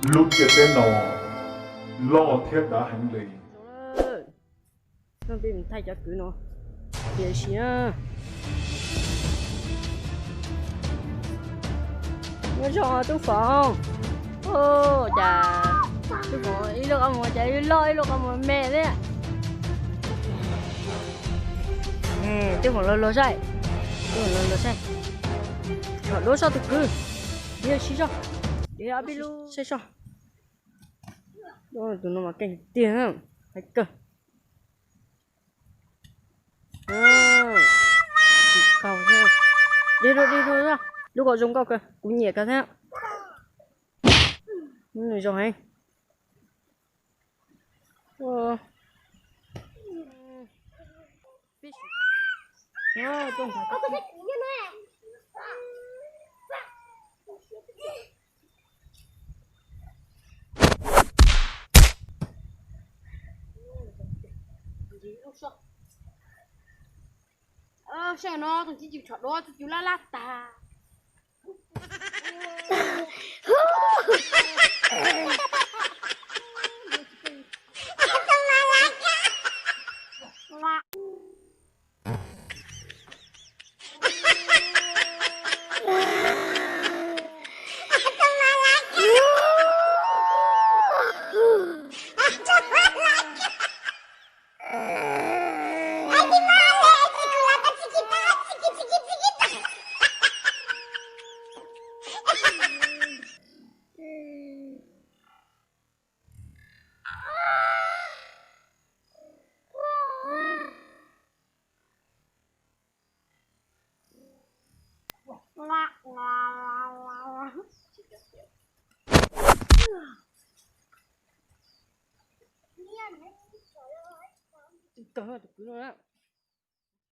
Lub ntiaj teb no loj thiab dav heev li. Thaij cov kwv no tiam sis muaj zog Tub Foom. Cas Tub Foom ib lub qab muag cas ib loj ib lub qab muag me thiab. Tub Foom los luag saib, Tub Foom los luag saib. Tsom duab soj tus kwv, yog sib soj, yog ob peb lub saib soj. Tus no mas keej tiag, hais kawg. Dej dua, dej dua, lub ko zoo nkauj kawg, kuv nyiam kawg thiab. Zoo heev. Saib no tus txiv cws tsom duab tus cws laj laj tag. Tsis tau tus kwv no na.